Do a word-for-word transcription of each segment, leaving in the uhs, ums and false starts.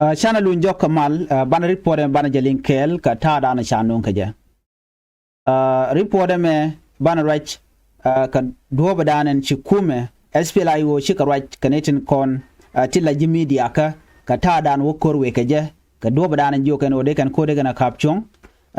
Canɛ luny jɔk kɛ mal, banɛ report ɛmɛ banɛ jɛ liŋ kɛɛl kɛ ta̱a̱ daanɛ ca nuŋ kɛ jɛ. Report ɛmɛ banɛ ruac kɛ duɔ̱ɔ̱pɛ daanɛ ci kumɛ S P L A I O cikɛ ruac kɛ ni tin kɔn ti la ji̱ media kä kɛ ta̱a̱ daanɛ wä ko̱r wëë kɛ jɛ kɛ duɔ̱ɔ̱pɛ daanɛ jiök ɛn ɣöö dee kɛn ko̱r dee kɛn a ka̱p cuɔ̱ŋ.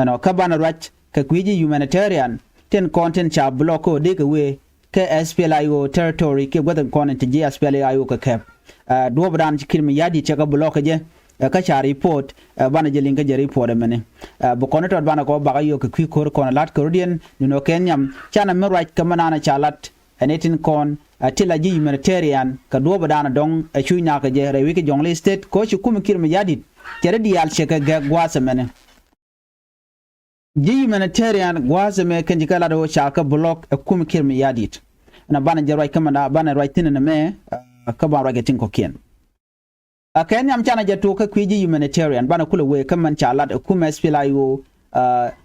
Ɛnɔ kä banɛ ruac kɛ kui̱ ji̱ humanitarian tin kɔn tin ca block kä ɣöö dee kɛ wëë kä S P L A I O territory kiɛ guäth in kɔn in ti ji̱ S P L A I O kɛ kɛp. Duɔ̱ɔ̱pdan ci Kiir Mayardit cɛ kɛ block kɛ jɛ kä ca report. Banɛ jɛ liŋ kä jɛ report ɛmɛni. Bi kɔn tɔt banɛ kɔ bakä yio̱k kɛ kui̱ ko̱r kɔn lat kɛ rut yɛn ni nɔ kɛ nhiam canɛ mi ruac kɛ mi nanɛ ca lat. Ɛn itin kɔn ti la ji̱ humanitarian kɛ duɔ̱ɔ̱pdan dɔ̱ŋ ɛ cuc nak kɛ jɛ rɛy wi̱c kɛ Jonglei State kɛ ɣöö ci kumɛ Kiir Mayardit cɛ ri diaal cɛ kɛ gɛk gua̱a̱th ɛmɛni. Ji̱ humanitarian gua̱a̱th ɛmɛ kɛn ji̱ kɛ lat ɣöö ca kɛ block ɛ kumɛ Kiir Mayardit. Ɛn a banɛ jɛ ruac kä mɛn a banɛ ruac thi̱n ɛn ɛmɛ kä banɛ ruac kɛ tin kɔ̱kiɛn. A kɛ nhiam canɛ jɛ tuɔk kä kui̱ ji̱ humanitarian banɛ kulɛ wëë kä mɛn ca lat ɛ kumɛ S P L A I O.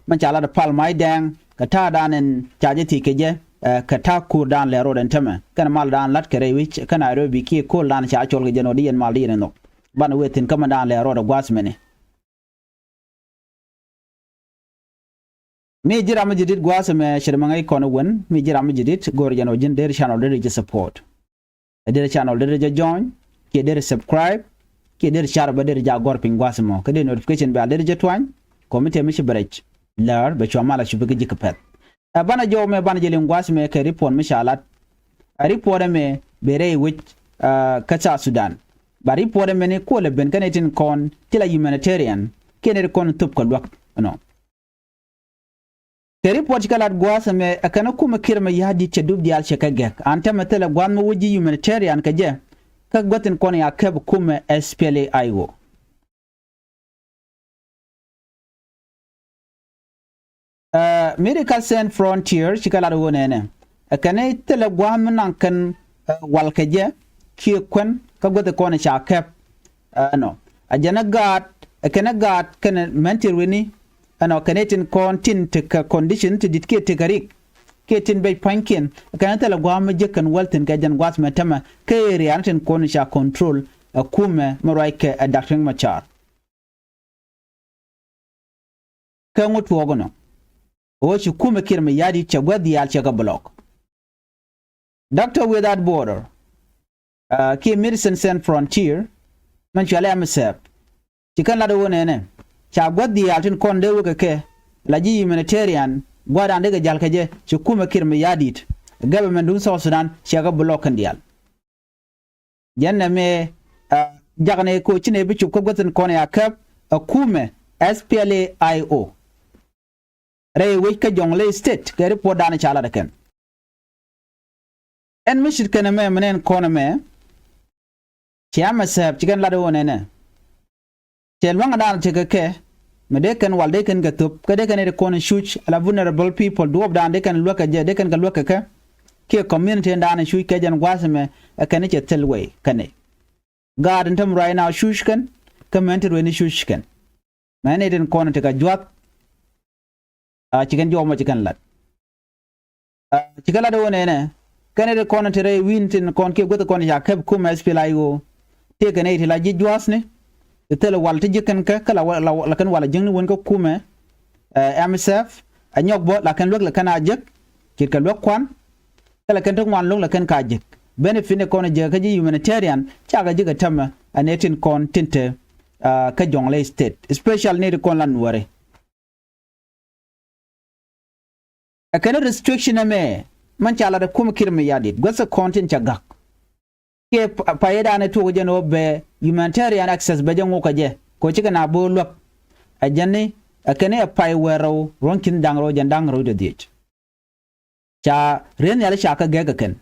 Mɛn ca lat ɛ Pal Mac Dɛŋ kɛ ta̱a̱ daanɛ ca jɛ thiec kɛ jɛ kɛ ta̱a̱ ko̱r daanɛ lɛ road ɛn tämɛ kɛn mal daanɛ lat kɛ rɛy wi̱c kä Nairobi kiɛ ko̱r daanɛ ca cɔl kɛ jɛ nɔ di yɛn mal di yɛn ɛn nhɔk. Banɛ wëë thi̱n kä mɛn daanɛ lɛ road ɛ gua̱a̱th mɛni. Mi ji̱ ram mi ji̱ dit gua̱a̱th ɛmɛ cɛ dɛ mi ŋäc kɔn ɛ wen mi ji̱ ram mi ji̱ dit go̱o̱r jɛn ɔ ji̱n der channel der jɛ support. Ɛ der channel der jɛ join kiɛ der subscribe kiɛ der share bä der jɛ a gɔ̱r piny gua̱a̱th ɛmɔ kä der notification bell der jɛ tuany. Kɔ mi tëë mi ci bɛ rɛc lär bɛ cua mal a cupi kä ji̱ kɛ pɛth. Ɛ banɛ jɔw mɛ banɛ jɛ liŋ gua̱a̱th ɛmɛ kɛ report mi ca lat. Ɛ report ɛmɛ bɛ rɛy wec kä South Sudan. Ba report ɛmɛ ni kuɔlɛ ben kä ni tin kɔn ti la humanitarian kiɛ ni ti kɔn thop kɛ luäk ɛnɔ. Kɛ report ci kɛ lat gua̱a̱th ɛmɛ ɛ kɛn kumɛ Kiir Mayardit cɛ dup diaal cɛ kɛ gɛk an tɛmɛ thilɛ gua̱a̱th mi wä ji̱ humanitarian kɛ jɛ. Kä gua̱thin kɔn ya kɛp kumɛ S P L A I O. Medical Sans Frontier ci kɛ lat ɣöö nɛnɛ ɛ kɛn thilɛ gua̱a̱th mi naŋ kɛn wal kɛ jɛ kiɛ kuän kä gua̱thi kɔn ca kɛp. Ɛnɔ a jɛn ɛ gaat ɛ kɛn ɛ gaat kɛn mɛn ti rueni. Ɛnɔ kɛn itin kɔn tin tekɛ condition ti dit kiɛ tekɛ rik kiɛ tin bec pua̱nykiɛn. Kɛn thilɛ gua̱a̱th mi jek kɛn wäl thi̱n kɛ jɛn gua̱a̱th mɛ tämɛ kä area ni tin kɔn ca control ɛ kumɛ mi ruac kɛ ɛ Doctor Riek Machar. Kä ŋut tuɔɔk ɛnɔ ɣöö ci kumɛ Kiir Mayardit cɛ gua̱th diaal cɛ kɛ block. Doctor Without Border kiɛ Medicine Sans Frontier mɛn cuali M S F. Ci kɛn lat ɣöö nɛnɛ ca gua̱th diaal tin kɔn dee wekɛ kɛ la ji̱ humanitarian gua̱a̱dan dee kɛ ja̱l kɛ jɛ ci kumɛ Kiir Mayardit. Government duŋ South Sudan cɛ kɛ block kɛn diaal. Jɛn nɛ mɛ jaknɛ ko ci nɛ bi cop kä guäthin kɔn ya käp ɛ kumɛ S P L A I O. Rɛy wec kä Jonglei State kɛ report dan ca lat ɛ kɛn. Ɛn mi cit kɛn ɛmɛ mɛ nɛn kɔn ɛmɛ. Ci amɛ sɛp ci kɛn lat ɛ wä nɛnɛ. Cɛ luaŋdan tekɛ kɛ mɛ dee kɛn wal dee kɛn kɛ thop kä dee kɛn ɛ ti kɔn cuc ala vulnerable people duɔpdan dee kɛn luäk kɛ jɛ dee kɛn kɛ luäk kɛ kɛ. Kiɛ community dan cuc kɛ jɛn gua̱a̱th ɛmɛ ɛ kɛn cɛ thil wei kɛn ɛ. Gaat in täm ruac na cuc kɛn kä mɛn ti rueni cuc kɛn. Mɛn itin kɔn ti ka juath. A ci kɛn juɔk mɔ ci kɛn lat. A ci kɛ lat wä nɛnɛ kɛn itin kɔn ti rɛy wi̱n tin kɔn kiɛ guäth kɔn ca kɛp kumɛ S P L A I O. Tëë kɛn iti la ji̱ juathni. Ti thil wal ti ji̱ kɛn kä kä la kɛn wal a ji̱ŋni wän kä kumɛ. M S F a nyɔk bä la kɛn luäk la kɛn a jek. Cit kɛ luäk kuan. Kɛ la kɛn ti ŋuan lo̱ŋ la kɛn ka jek benefit ni kɔn jek kä ji̱ humanitarian cakɛ jek ɛ tämɛ. Ɛn ɛ tin kɔn tin te kä Jonglei State especially ni ti kɔn la nuɔri. Ɛ kɛn restriction ɛmɛ mɛn ca lat ɛ kum Kiir Mayardit guäthɛ kɔn tin ca gak. Kiɛ payɛ dan ɛ tuɔk jɛn ɣöö bɛ humanitarian access bɛ jɛ ŋuk kä jɛ kɛ ɣöö cikɛ na bo̱o̱ luäk. Ɛ jɛn ni ɛ kɛn ɛ pay wɛɛr rɛw ruɔ̱n ki̱n da̱ŋ rɛw jɛn da̱ŋ rɛw dee dhiec. Ca rieth nhial ca kä gɛk kɛ kɛn.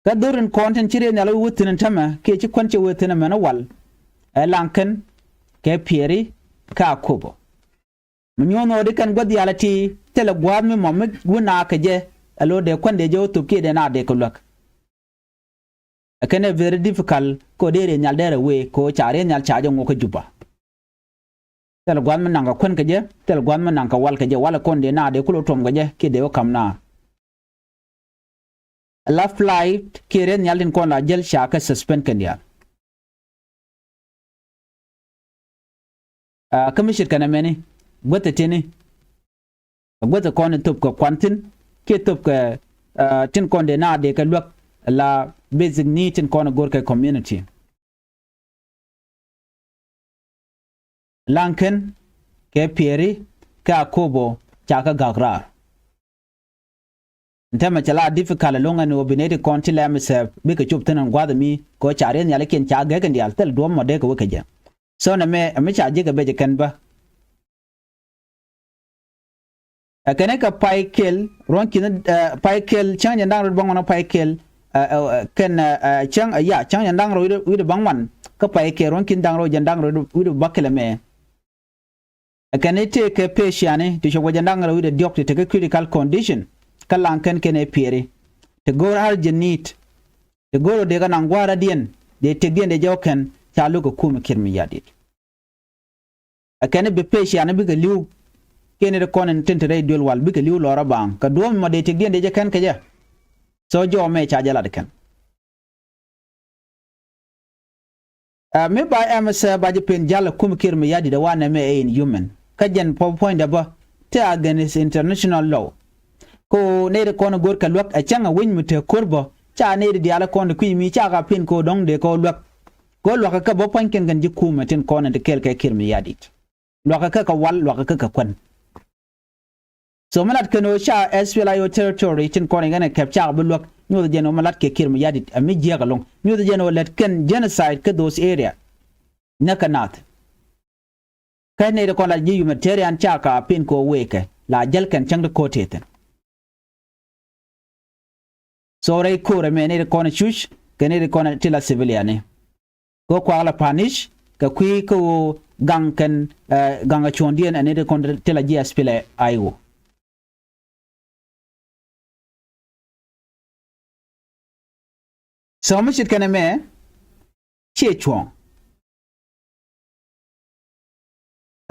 Kä dhor in kɔn tin ci rieth nhial wä thi̱n in tämɛ kiɛ ci kuän cɛ wä thi̱n ɛmɛn wal. Ɛ laŋ kɛn kɛ piɛri kä Akobo. Mi nyuɔ̱n ɣöö di kɛn gua̱th diaal ɛ ti thilɛ gua̱a̱th mi mɔ mi wä naak kɛ jɛ. Ɛ lo̱r dee kuän dee jɛ wä thop kiɛ dee naak dee kɛ luäk. Ɛ kɛn ɛ very difficult kɛ ɣöö dee rieth nhial dee rɛ wee kɛ ɣöö ca rieth nhial ca jɛ ŋuɔk kä Juba. Thil gua̱th mi naŋ kɛ kuän kɛ jɛ thil gua̱th mi naŋ kɛ wal kɛ jɛ wal ɛ kɔn dee na dee kulɛ tuɔm kɛ jɛ kiɛ dee wä ka̱m na. La flight kiɛ rieth nhial tin kɔn la jäl ca kɛ suspend kɛn diaal. Kä mi ce̱tkɛ nɛmɛni guäth ɛ tini, guäth ɛ kɔn in thöp kɛ kuan thi̱n kiɛ thöp kɛ tin kɔn dee na dee kɛ luäk la basic need tin kɔn in go̱r kɛ community. Laŋkɛn kɛ Pieri kɛ Akobo ca kä gak raar. Ɛn täämɛ cɛ la difficult ɛlɔ̱ŋ ɛn ɣöö bi nɛy ti kɔn ti lɛm isɛp bikɛ cop thi̱n ɛn gua̱a̱th ɛmi kɛ ɣöö ca rieth nhialikiɛn ca gɛk in diaal thil duɔ̱ɔ̱p mɔ dee kɛ wek kɛ jɛ. So nɛmɛ ɛmi ca ji̱ kɛ bɛc ɛ kɛn bä. Ɛ kɛn kɛ pay kɛl ruɔ̱n ki̱n, pay kɛl cäŋ jɛn da̱ŋ rɛw bäŋuan pay kɛl kɛn cäŋ ya cäŋ jɛn da̱ŋ rɛw wi̱cdɛ bäŋuan kä pay kɛl ruɔ̱n ki̱n da̱ŋ rɛw jɛn daŋ rɛw wi̱cdɛ bäkɛl ɛmɛ. Ɛ kɛn i̱ tëëkɛ peciani ti cop kɛ jɛn da̱ŋ rɛw wi̱cdɛ diɔ̱k ti tekɛ critical condition. Kä Laŋkɛn kɛn ɛ Pieri ti go̱o̱r urgent need ti go̱o̱r ɔ dee kɛ naŋ gua̱a̱r radiɛn dee tëkdiɛn dee jɛ wä kɛn ca lo̱k kɛ kumɛ Kiir Mayardit. Ɛ kɛn i̱ bi peciani bikɛ li̱w kiɛn i̱ ti kɔn in tin te rɛy duël wal bikɛ li̱w lɔrä baaŋ kɛ duɔ̱ɔ̱m mɔ dee tëkdiɛn dee jɛ kɛn kɛ jɛ. So jɔɔmɛ ca jɛ lat kɛn. Ɛ mi ba ɛmɛ sɛ ba jɛ pen jal ɛ kum Kiir Mayardit ɛ wa nɛmɛ ɛ inhuman kä jɛn pɔ puɔ̱nydɛ bä te against international law. Ko nɛy ti kɔn go̱r kɛ luäk ɛ cäŋ ɛ wec mi te ko̱r bä ca nɛy ti diaal ɛ kɔn ti kui̱ mi ca ka pin ko dɔ̱ŋ dee kɔ luäk. Ko luäk kä bä puɔ̱ny kɛn kɛn ji̱ kumɛ tin kɔn in ti kɛɛl kɛ Kiir Mayardit. Luakä kä kɛ wal luakä kä kɛ kuän. So mi lat kɛn ɣöö ca S P L A I O territory tin kɔn in kɛn ɛ kɛp cakɛ bi luäk nyuɔth jɛn ɣöö mi lat kɛ Kiir Mayardit ɛ mi jiääk ɛlɔ̱ŋ nyuɔth jɛn ɣöö lät kɛn genocide kä those area. Näk kɛ nath kä nɛy ti kɔn la ji̱ humanitarian cakɛ pin kɛ ɣöö wëë kɛ la jäl kɛn cäŋ ti ko̱t tëë thi̱n. So rɛy ko̱r ɛmɛ nɛy ti kɔn cuc kɛ nɛy ti kɔn ti la civilian ni. Kɛ kuak la punish kɛ kui̱ kä ɣöö gaŋ kɛn gaŋ kɛ cuɔ̱ndiɛn ɛn nɛy ti kɔn ti la ji̱ S P L A I O. So mi ce̱tkɛ nɛmɛ ciɛ cuɔ̱ɔ̱ŋ.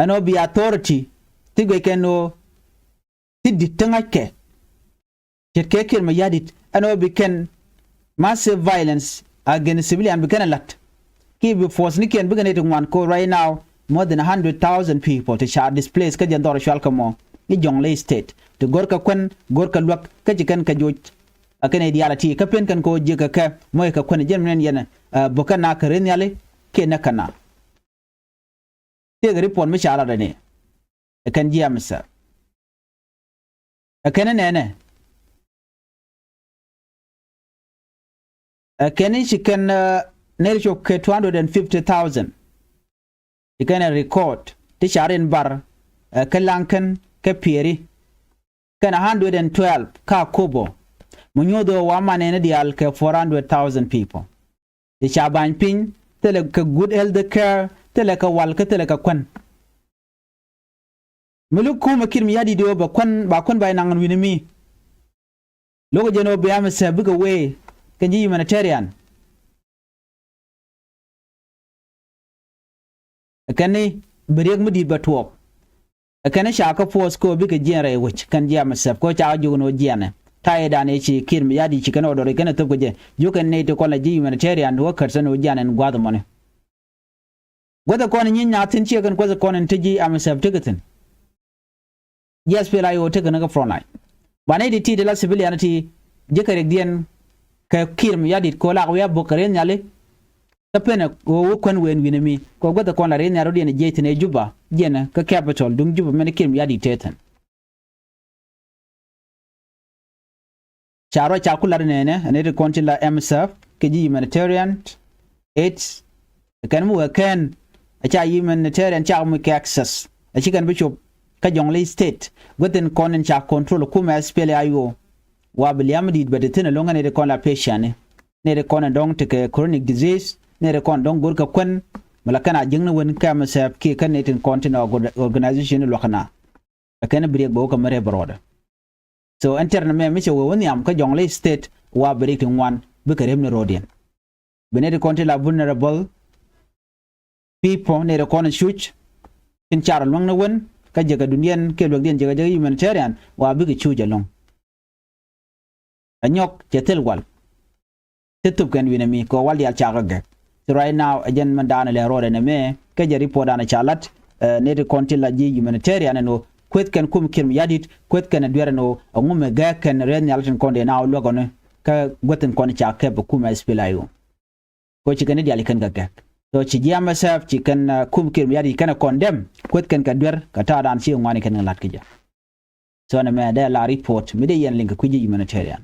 Ɛn ɣöö bi authority ti guic kɛn ɣöö ti di̱t ti ŋa̱ckɛ ce̱tkɛ Kiir Mayardit ɛn ɣöö bi kɛn massive violence against civilian bi kɛn ɛ la̱t. Kiɛ bi force ni kiɛn bikɛ nɛy ti ŋuan ko right now more than a hundred thousand people ti ca displace kä jɛn dhɔr cual kɛ mɔ ni Jonglei State ti go̱rkɛ kuän go̱rkɛ luäk kä ci kɛn kɛ joc. A kɛn idiality kä pen kɛn kɛ ɣöö jiäkä kɛ mɔc kɛ kuän jɛn mi nɛn yɛn bä kɛn na kɛ ri nhiali kiɛ näk kɛn na. Tiek report mi ca lat ɛni ɛ kɛn jiɛm sɛ ɛ kɛn nɛnɛ. Ɛ kɛn ci kɛn nɛr cop kɛ two hundred and fifty thousand. Ci kɛn ɛ record ti ca rin bar ɛ kɛ Laŋkɛn kɛ Pieri. Kɛn a hundred and twelve ka Akobo. Mi nyuuth ɣöö wa man ɛn diaal kɛ four hundred thousand people. Ti ca ba̱ny piny thilɛ kɛ good health care thilɛ kɛ wal kä thilɛ kɛ kuän. Mi luk kumɛ Kiir Mayardit ɣöö bɛ kuän ba kuän ba inaŋ wi̱ni mi. Lo̱k jɛn ɣöö bɛ amɛ sɛ bikɛ wee kɛn ji̱ humanitarian. Ɛ kɛn ni bi riek mi di̱i̱t bɛ tuɔɔk. Ɛ kɛn ni ca kä force kɛ ɣöö bikɛ jiɛn rɛy wec kɛn jiɛn amɛ sɛp kɛ ɣöö ca kä jiök ni ɣöö jiɛnɛ ta̱yɛ dan ëë ci Kiir Mayardit ci kɛn ɣöö dɔri kɛn ɛ thöp kɛ jɛ jiök kɛn nɛy ti kɔn la ji̱ humanitarian ti wä kɛt sɛn ɣöö jiɛn ɛn gua̱a̱th ɛmɔni. Guäth ɛ kɔn in nyieny na thi̱n ciɛ kɛn guäth ɛ kɔn in te ji̱ amɛ sɛp tekɛ thi̱n. Ji̱ S P L A I O tekɛ ni kä front line. Ba nɛy ti ti ti la civilian ti ji̱ kɛ riɛkdiɛn kɛ Kiir Mayardit kɛ ɣöö lak wi̱i̱ a bo̱k kɛ rieth nhiali. Kä penɛ kɛ ɣöö wä kuän wëë wi̱nɛ mi kɛ ɣöö guäth ɛ kɔn la rieth nhial rɔ̱diɛn ɛ jiɛc thi̱n ɛ Juba jiɛnɛ kä capital duŋ Juba mɛn Kiir Mayardit tëë thi̱n. Ca ruac ca ku lat nɛɛnɛ ɛ nɛy ti kɔn tin la M S F kɛ ji̱ humanitarian aid. Kɛn mi wee kɛn a ca humanitarian ca mi kɛ access a ci kɛn bi cop kä Jonglei State guäthin kɔn in ca control kumɛ S P L A I O. Wa bi liam di̱i̱t bɛ ti thi̱n ɛlɔ̱ŋ ɛ nɛy ti kɔn la patient ni nɛy ti kɔn in dɔ̱ŋ ti kɛ chronic disease nɛy ti kɔn dɔ̱ŋ go̱r kɛ kuän. Mi la kɛn a jiäkni wen kɛ M S F kiɛ kɛn nɛy tin kɔn tin organization luakä na. Ɛ kɛn bi riɛk bɛ wä kɛ mi rep bɛ rɔɔdɛ. So ɛn tɛr ni mɛ mi cɛ wee wä nhiam kä Jonglei State wa bi riɛk ti ŋuan bikɛ rep ni ro̱o̱diɛn. Bi nɛy ti kɔn ti la vulnerable people nɛy ti kɔn cuc tin car luäŋ ni wen kä jekɛ dundiɛn kiɛ luäkdiɛn jekɛ jekɛ humanitarian wa bikɛ cuc ɛlɔ̱ŋ. Ɛ nyɔk cɛ thil wal. Ti thup kɛn wi̱nɛ mi kɛ wal diaal cakɛ gɛk. So right now ɛ jɛn mɛn daanɛ lɛ ruɔdɛ nɛ mɛ kɛ jɛ report daanɛ ca lat. ɛ, nɛy ti kɔn ti la ji̱ humanitarian ɛn ɣöö kueth kɛn kum Kiir Mayardit, kueth kɛn ɛ duer ɛn ɣöö ɛŋu mi gɛɛk kɛn rɛy nhial tin kɔn dee na wä luäk ɔni kä guäth in kɔn ca kɛp ɛ kum SPLA-IO. Kɛ ɣöö ci kɛn i̱ diaal ci kɛn kɛ gɛ̈k. So ci ji̱ M S F, ci kɛn, uh, kum Kiir Mayardit kɛn ɛ condemn, kueth kɛn kɛ duer kɛ ta̱a̱dan ci ŋuani kɛn kɛ la̱t kɛ jɛ. So nɛ mɛ dee la report mi dee yɛn liŋ kɛ kui̱ ji̱ humanitarian.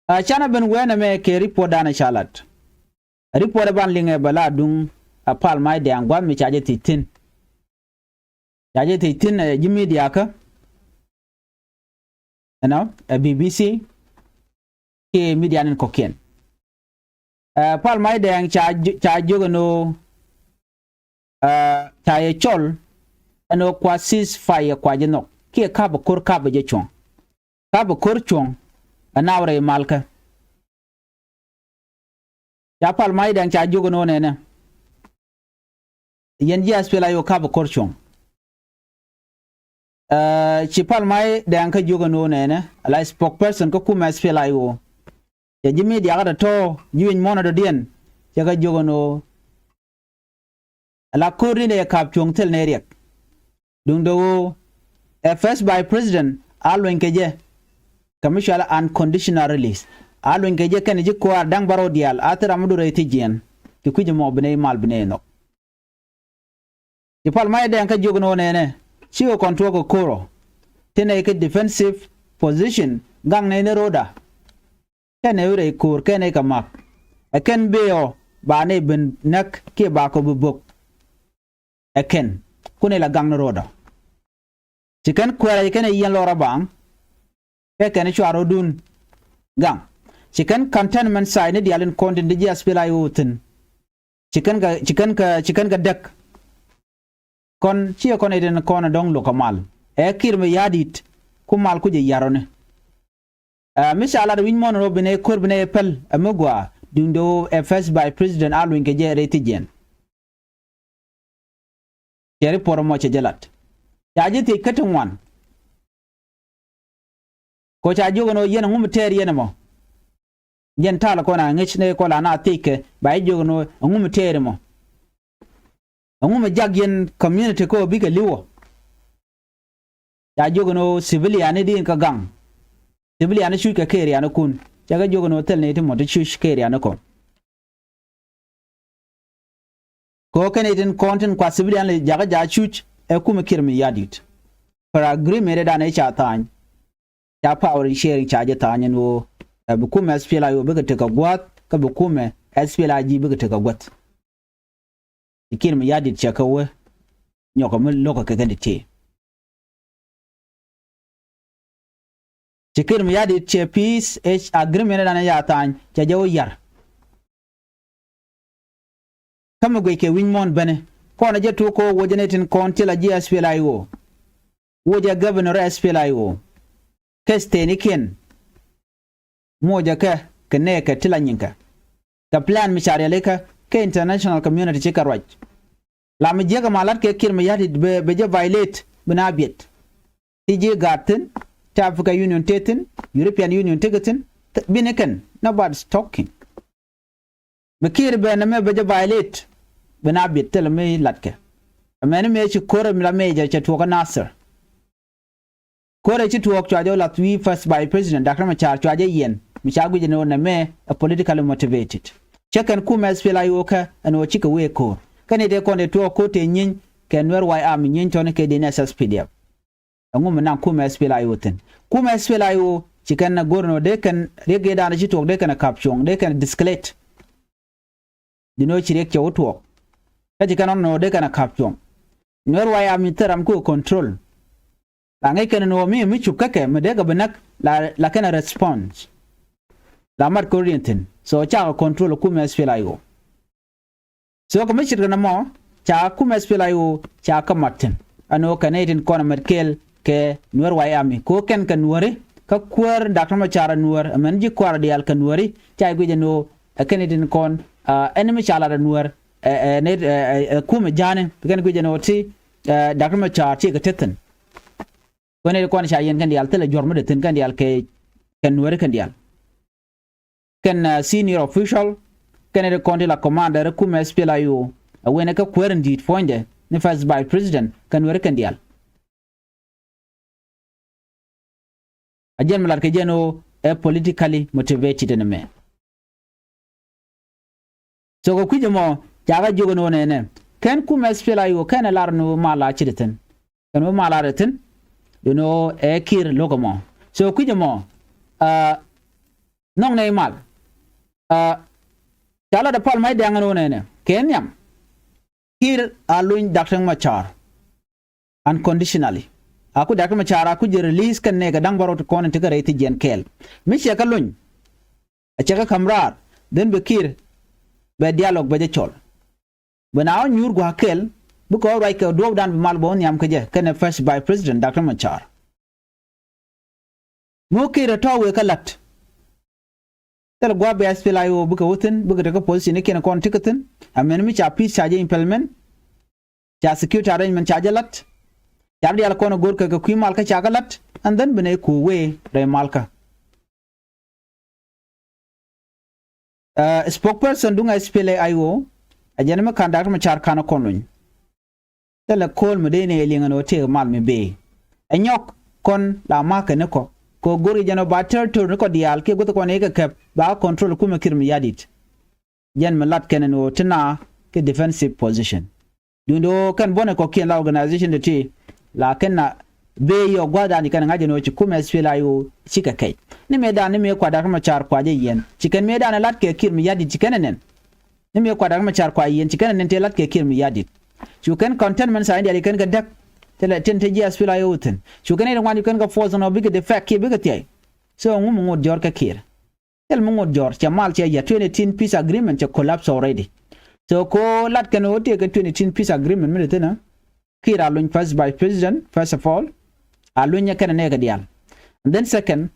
Uh, canɛ ben wee nɛ mɛ kɛ report dan ɛ ca lat. Report ɛ ban liŋ ɛ bɛ la duŋ ɛ Pal Mac Dɛŋ gua̱th mi ca jɛ thiec thi̱n. Ca jɛ thiec thi̱n ɛ ji̱ media kä, you know, ɛ B B C kiɛ media ni kɔ̱kiɛn. Ɛ, Pal Mac Dɛŋ ca jiök, ca jiök ɛn ɣöö, ɛ, ca yɛ cɔl ɛn ɣöö kua ceasefire kua jɛ nhɔk kiɛ ka̱pɛ ko̱r ka̱pɛ jɛ cuɔ̱ŋ. Ka̱pɛ ko̱r cuɔ̱ŋ ɛ na wä rɛy malkä. Ca Pal Mac Dɛŋ ca jiök ɛn ɣöö nɛnɛ yɛn ji̱ SPLA-IO ka̱pɛ ko̱r cuɔ̱ŋ. Ɛ, ci Pal Mac Dɛŋ kä jiök ɛn ɣöö nɛnɛ ala spokesperson kä kumɛ SPLA-IO. Cɛ ji̱ media kä tɔ̱tɔ̱ ji̱ wi̱c muɔ̱ɔ̱n ɛ dɔ̱diɛn cɛ kä jiök ɛn ɣöö ala ko̱r ni nɛ yɛ ka̱p cuɔ̱ŋ thil nɛ riɛk. Duundɛ ɣöö ɛ first vice president a luny kɛ jɛ kɛ mi cual unconditional release. A luny kɛ jɛ kɛn ji̱ kua̱r da̱ŋ bärɔw diaal a thil ram mi du rɛy thiec jiɛn. Ci kui̱c ɛmɔ bi nɛ i̱ mal bi nɛ inhɔk. Ci Pal Mac Dɛŋ kä jiök ni ɣöö nɛnɛ cikɛ kɔn tuɔɔk kɛ ko̱r ɔ. Ti nɛy kɛ defensive position gaŋ nɛy ni ro̱da. Kɛn nɛy wi̱c rɛy ko̱r kɛn nɛy kɛ mak. Ɛ kɛn bëë ɔ ba nɛy ben näk kiɛ ba kɔ bi bök. Ɛ kɛn kun nɛy la gaŋ ni ro̱da. Ci kɛn kuɛɛrɛ ci kɛn ɛ yiɛn lɔrä baŋ. Kɛ kɛn cua ro̱dun gaŋ. Ci kɛn cantonment site ni diaal in kɔn tin ti ji̱ SPLA-IO thi̱n. Ci kɛn kɛ, ci kɛn kɛ, ci kɛn kɛ däk. Kɔn ciɛ kɔn itin kɔn ɛ dɔ̱ŋ lo̱k kɛ mal. Ɛ Kiir Mayardit ku mal ku jɛ yarɔni. Ɛ, mi ca lat wi̱c muɔ̱ɔ̱n rɔ bi nɛ ko̱r bi nɛ päl ɛ mi gɔaa duundɛ ɣöö ɛ first vice president a luny kɛ jɛ rɛy thiec jiɛn. Cɛ report ɛmɔ cɛ jɛ lat. Ca ji̱ thiec kä ti ŋuan. Kɔ ca jiök ɛn ɣöö yɛn ɛŋu mi tɛɛr yɛn ɛmɔ. Jɛn ta̱a̱ lɛ kɔn a ŋäc nɛ kɔ la na thiec kɛ ba ji̱ jiök ɛn ɣöö ɛŋu mi tɛɛr ɛmɔ. Ɛŋu mi jak yɛn community kä ɣöö bikɛ li̱w ɔ. Ca jiök ɛn ɣöö civilian ni di̱i̱n kä gaŋ. Civilian ni cuc kɛ kerian ni kun cɛ kɛ jiök ɛn ɣöö thil ni ti mɔ ti cuc kerian ni kɔn. Kɛ ɣöö kɛn itin kɔn tin kua civilian li jakä ja̱ cuc ɛ kumɛ Kiir Mayardit. Per agreement ɛ dan ɛ ca tha̱a̱ny. Ca power sharing ca jɛ tha̱a̱ny ɛn ɣöö ɛ bi kumɛ SPLA-IO bikɛ tekɛ gua̱a̱th kä bi kumɛ SPLA-IG bikɛ tekɛ gua̱th. Ci Kiir Mayardit cɛ kɛ wee nyɔkɛ mi lo̱kɛ kɛ kɛn ti tëë. Ci Kiir Mayardit cɛ peace agreement dan ya tha̱a̱ny cɛ jɛ wä yar. Kä mi guic kɛ wi̱ny muɔ̱ɔ̱n beni kɔn jɛ tuuk kɛ wä jɛ ni tin kɔn ti la ji̱ SPLA-IO. Wä jɛ governor SPLA-IO. Kɛ stenikiɛn muɔcɛ kɛ kɛ nɛɛkɛ ti la nyiŋkɛ. Kɛ plan mi ca rialikä kɛ international community cikɛ ruac. La mi jiäkä ma lat kɛ Kiir Mayardit bɛ, bɛ jɛ violate bi na biɛt. Ti ji̱ gaat thi̱n, ti Africa Union te thi̱n, European Union tekɛ thi̱n, bini kɛn, nobody's talking. Bi Kiir bɛ nɛ mɛ bɛ jɛ violate bi na biɛt thilɛ mi latkɛ. Ɛmɛni mëë ci ko̱r mi la mëë jɛ cɛ tuɔɔk kä Nasir. Ko̱rɛ ci tuɔɔk cua jɛ wä lath wi̱i̱ first vice president Doctor Machar cua jɛ yiɛn mi ca guic ɛn ɣöö nɛmɛ ɛ politically motivated. Cä kɛn kumɛ SPLA-IO kɛ ɛn ɣöö cikɛ wee ko̱r kɛn i̱ dee kɔn dee tuɔɔk ko̱r tëë nyieeny kɛ Nuer White Army nyieeny tɔni kɛ dee ni SSPDF. Ɛŋu mi naŋ kumɛ SPLA-IO thi̱n? Kumɛ SPLA-IO ci kɛn ɛ go̱r ɛn ɣöö dee kɛn riek yee daanɛ ci tuɔɔk dee kɛn ɛ kap cuɔ̱ŋ dee kɛn ɛ disclete. Di nöö ci riɛk cɛ wä tuɔɔk. Kä ci kɛn ɔn nöö dee kɛn a ka̱p cuɔ̱ŋ. Nuɛr White Army thil ram kɛ control. La ŋäc kɛn nöö mi mi cup kä kɛ mi dee kɛ bi näk la, la kɛn a response. La mat kɛ rot in thi̱n. So cakɛ control kumɛ SPLA-IO. So kɛ mi ce̱tkɛ nɔmɔ ca kumɛ SPLA-IO ca kä mat thi̱n. Ɛn ɣöö kɛ nɛy tin kɔn a mɛt kɛɛl kɛ Nuɛr White Army. Kɛ ɣöö kɛn kɛ Nuääri kä kuäär Doctor Machar a Nuäär, ɛmɛn ji̱ kua̱r diaal kɛ Nuääri, ca guic ɛn ɣöö ɛ kɛn itin kɔn, ah, ɛn mi ca lat ɛ Nuäär, ɛ, ɛ, nɛy, ɛ, ɛ, ɛ, kumɛ ja̱a̱ni, kɛn guic ɛn ɣöö ti, ɛ, Doctor Machar ti kɛ te thi̱n. Kɛ nɛy ti kɔn ca yɛn kɛn diaal thilɛ juɔ̱r mi dee thi̱n kɛn diaal kɛ, kɛ Nuääri kɛn diaal. Kɛn, ah, senior official, kɛn nɛy ti kɔn ti la commander kumɛ SPLA-IO, ɛ wen ɛ kä kuäär in di̱i̱t puɔ̱nydɛ, ni first vice president kɛ Nuɛri kɛn diaal. A jɛn mi lat kɛ jɛn ɣöö ɛ politically motivated ɛn ɛmɛ. So kɛ kui̱c ɛmɔ ca kɛ jiök ɛn ɣöö nɛnɛ kɛn kumɛ S P L A I O kɛn ɛ lar ɛn ɣöö mal a ci di thi̱n. Kɛn ɣöö mal a di thi̱n. Duundɛ ɣöö ɛ Kiir lo̱k ɛmɔ. So kui̱c ɛmɔ, ah, nhɔk nɛy mal. Ah, ca lat ɛ pal mac dɛŋ ɛn ɣöö nɛnɛ kɛ nhiam Kiir a luny Doctor Machar unconditionally. A ku Doctor Machar a ku jɛ release kɛn nɛɛkɛ da̱ŋ bärɔw ti kɔn in ti kɛ rɛy thi jiɛn kɛɛl. Mi ciɛ kɛ luny, a ciɛ kɛ ka̱m raar, then bɛ Kiir bɛ dialogue bɛ jɛ cɔl. Bɛ na ɣän nyuur gua̱a̱k kɛɛl, bikɛ ɣä ruac kɛ duɔ̱ɔ̱pdan bi mal bɛ wä nhiam kä jɛ kɛnɛ first vice president Doctor Machar. Mi wä Kiir ɛ tɔ̱ wëë kä la̱t. Thilɛ gua̱a̱p bɛ S P L A I O bikɛ wä thi̱n, bikɛ tekɛ position ni kiɛn kɔn ti kɛ thi̱n. Amɛn mi ca peace ca jɛ implement. Ca security arrangement ca jɛ la̱t. Ca diaal kɔn ɛ go̱r kɛ kɛ kui̱ malkä ca kɛ la̱t. And then bi nɛy kuuc wëë rɛy malkä. Uh, spokesperson duŋ S P L A I O, a jɛn mi ka̱n Doctor Machar ka̱n kɔn luny. Thilɛ ko̱o̱l mi dee ni ɛ liŋ ɛn ɣöö tëëk mal mi bëë. Ɛ nyɔk kɔn la ma̱a̱k kɛ ni kɔ. Kɛ ɣöö go̱r jɛn ɣöö ba territory ni kɔ diaal kiɛ guäth kɔn i̱ kɛ kɛp ba control kumɛ Kiir Mayardit. Jɛn mi lat kɛn ɛn ɣöö ti na kɛ defensive position. Duundɛ ɣöö kɛn buɔ̱nɛ kɔ̱kiɛn la organization ti ti la kɛn na bëë yɔ gua̱thdan ci kɛn ŋa̱c ɛn ɣöö ci kumɛ S P L A I O cikɛ kɛc. Ni mëëdan ni mëë kua Doctor Machar kua jɛ yiɛn. Ci kɛn mëëdan lat kɛ Kiir Mayardit ci kɛn ɛ nɛn. Ni mëë kua Doctor Machar kua yiɛn ci kɛn ɛ nɛn tëë lat kɛ Kiir Mayardit. Cu kɛn contentment sign diaal ci kɛn kɛ däk. Tëë la tin te ji̱ S P L A I O thi̱n. Cu kɛn ɛ ŋuan cu kɛn kɛ force nɔ bikɛ defect kiɛ bikɛ thiay. So ŋu mi ŋot jɔr kɛ Kiir. Thil mi ŋot jɔr cɛ mal cɛ yɛ twenty eighteen peace agreement cɛ collapse already. So ko lat kɛn ɣöö tëëkɛ twenty eighteen peace agreement mi di thi̱n ɛ Kiir a luny first vice president, first of all. A luny ɛ kɛn ɛ nɛɛkɛ diaal. And then second,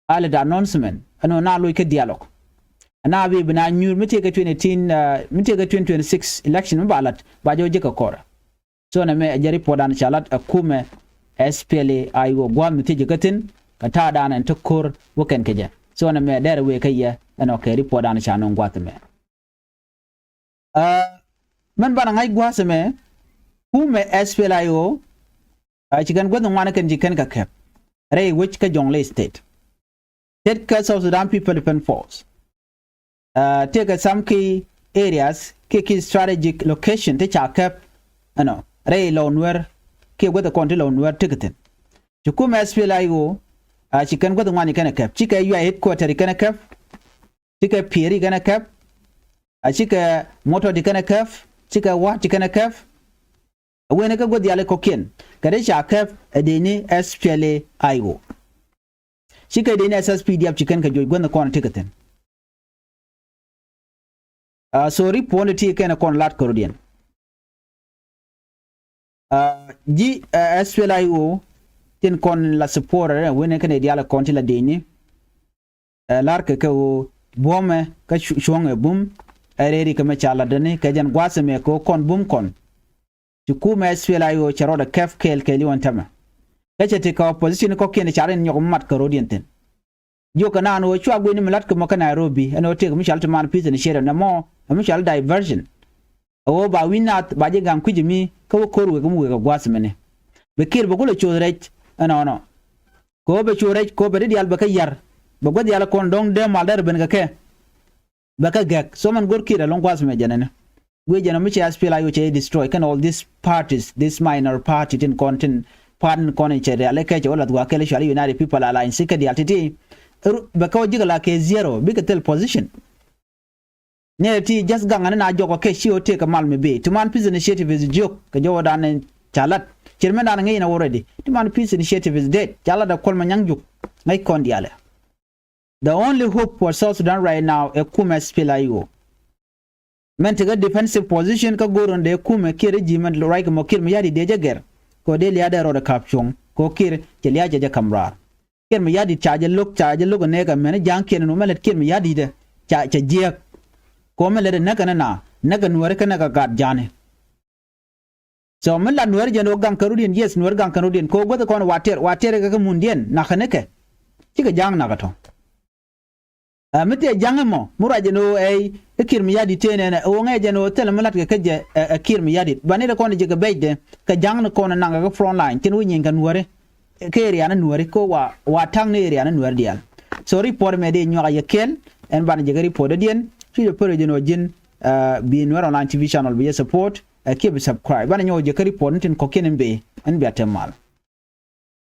a lɛ da announcement ɛn ɣöö na loc kä dialogue. Ɛn a bi bi na nyuur mi tëëkɛ twenty eighteen, uh, mi tëëkɛ twenty twenty-six election mi ba lat ba jɛ wä ji̱ kɛ kɔrɛ. So nɛmɛ ɛ jɛ report dan ca lat ɛ kumɛ S P L A I O gua̱a̱th mi thiec kɛ thi̱n kɛ ta̱a̱ dan ɛn ti ko̱r wä kɛn kɛ jɛ. So nɛmɛ dɛr wëë kä yɛ ɛn ɔ kɛ report dan ca nöŋ gua̱a̱th mɛ. Ɛ mɛn banɛ ŋa̱c gua̱a̱th mɛ kumɛ S P L A I O. Ɛ ci kɛn guäth ŋuan kɛn ci kɛn kɛ kɛp rɛy wec kä Jonglei State. Tet kä South Sudan People Defense Force. Ɛ tëëkɛ some key areas kiɛ key strategic location ti ca kɛp ɛnɔ rɛy lɔw Nuɛr kiɛ guäth kɔn ti lɔw Nuɛr tekɛ thi̱n. Ci kumɛ S P L A I O, ɛ ci kɛn guäth ŋuan ci kɛn ɛ kɛp, cikɛ Yuay headquarter ci kɛn ɛ kɛp, cikɛ Pieri ci kɛn ɛ kɛp, ɛ cikɛ Mɔtɔt ci kɛn ɛ kɛp, cikɛ Wa̱a̱t ci kɛn ɛ kɛp. Ɛ wen ɛ kɛ guäth yali kɔ̱kiɛn kɛ ti ca kɛp ɛ dee ni S P L A I O. Cikɛ dee ni S S P D F ci kɛn kɛ juɔc guäth kɔn tekɛ thi̱n. Ɛ so report ti kɛn kɔn lat kärɔ̱diɛn. Ɛ ji̱, ɛ, S P L A I O tin kɔn la support ɛ wen ɛ kɛn ɛ diaal kɔn ti la dee ni. Ɛ lar kɛ kɛ ɣöö buɔ̱mɛ kä cu-, cuɔ̱ŋɛ bum. Ɛ rɛri kɛ mɛ ca latdäni kɛ jɛn gua̱a̱th ɛmɛ kɛ ɣöö kɔn bum kɔn. Ci kumɛ S P L A I O cɛ rɔɔdɛ kɛp kɛɛl kɛɛliw ɛn tämɛ. Kä cɛ ti kɛ opposition kɔ̱kiɛn ca rin nyɔk mat kärɔ̱diɛn thi̱n. Jiökɛ naan ɣöö cua guini mi la̱t kɛ mɔ kä Nairobi ɛn ɣöö tëëk mi cɔal ti man peace initiative nɛmɔ ɛ mi cɔal diversion. Ɛ ɣöö ba wi̱i̱ naath ba ji̱ gaŋ kui̱c mi kä wä ko̱r wek mi wek ɛ gua̱a̱th mɛni. Bɛ Kiir bɛ kulɛ coth rɛc ɛnɔnɔ. Kɛ ɣöö bɛ coth rɛc kɛ ɣöö bɛ ti diaal bɛ kä ya̱r. Bɛ guäth diaal kɔn dɔ̱ŋ dee mal dɛr ben kɛ kɛ. Bɛ kä gɛk. So mɛn go̱r Kiir ɛlɔ̱ŋ gua̱a̱th mɛ jɛnɛni. Guic jɛn ɔ mi cɛ S P L A I O cɛ destroy kɛn all these parties, this minor party tin kɔn tin party tin kɔn in cɛ rial ikɛ cɛ wä lath wa kɛl cuali United People Alliance kɛ diaal titi. Bɛ kä wä jikɛ la kɛ zero bikɛ thil position. Ni ti just gaŋ ani na jɔk ɔ kɛ ci ɔ tëëk kɛ mal mi bi ti man peace initiative is joke kɛ jɔwä dan ca lat. Cir mɛn dan ŋi̱i̱n already ti man peace initiative is dead ca lat ɛ Kuɔl Manyaŋ Juuk. Ŋäc kɔn diaalɛ. The only hope for South Sudan right now ɛ kumɛ S P L A I O. Mɛn tekɛ defensive position kä go̱o̱r in dee kumɛ kiɛ regime ruac kɛ mɔ Kiir Mayardit dee jɛ gɛr. Kɛ ɣöö dee lia̱a̱ dee rɔɔdɛ ka̱p cuɔ̱ŋ kɛ ɣöö Kiir cɛ lia̱a̱ cɛ jɛ ka̱m raar. Kiir Mayardit ca jɛ lo̱k ca jɛ lo̱k ɛ nɛɛkɛ mɛn ja̱a̱ŋkiɛn in wä mɛ lät Kiir Mayardit ɛ ca cɛ jiääk. Kɛ ɣöö mɛ lät ɛ näkɛ ni na näkɛ Nuääri kä näkɛ gat ja̱a̱ni. So mi la Nuääri jɛn ɣöö gaŋ kärɔ̱diɛn, yes, Nuääri gaŋ kärɔ̱diɛn kɛ ɣöö guäth kɔn Water, Water kɛ kä mundiɛn nakä nikɛ. Cikɛ ja̱a̱ŋ nakä tɔ̱. Ɛ mi tëë ja̱ŋ ɛmɔ mi ruac ɛn ɣöö ɛy ɛ Kiir Mayardit tëë nɛnɛ ɛ ɣöö ŋäc jɛn ɣöö thilɛ mi la̱tkɛ kä jɛ ɛ Kiir Mayardit. Banɛ ti kɔn jɛ kɛ bɛcdɛ kɛ ja̱ŋ ni kɔn ɛ naŋ kɛ kä front line tin wä nyin kɛ Nuääri. Kɛ area ni Nuääri kɛ wa wa ta̱ŋ ni area ni Nuääri diaal. So report mɛ dee nyuak a yɛ kɛl ɛn banɛ jɛ kɛ report dädiɛn. Cu jɛ pär jɛn ɣöö ji̱n bi Nuer Online T V channel bi jɛ support. Ɛ kiɛ bi subscribe banɛ nyuak jɛ kɛ report ni tin kɔ̱kiɛn in bee ɛn bia te mal.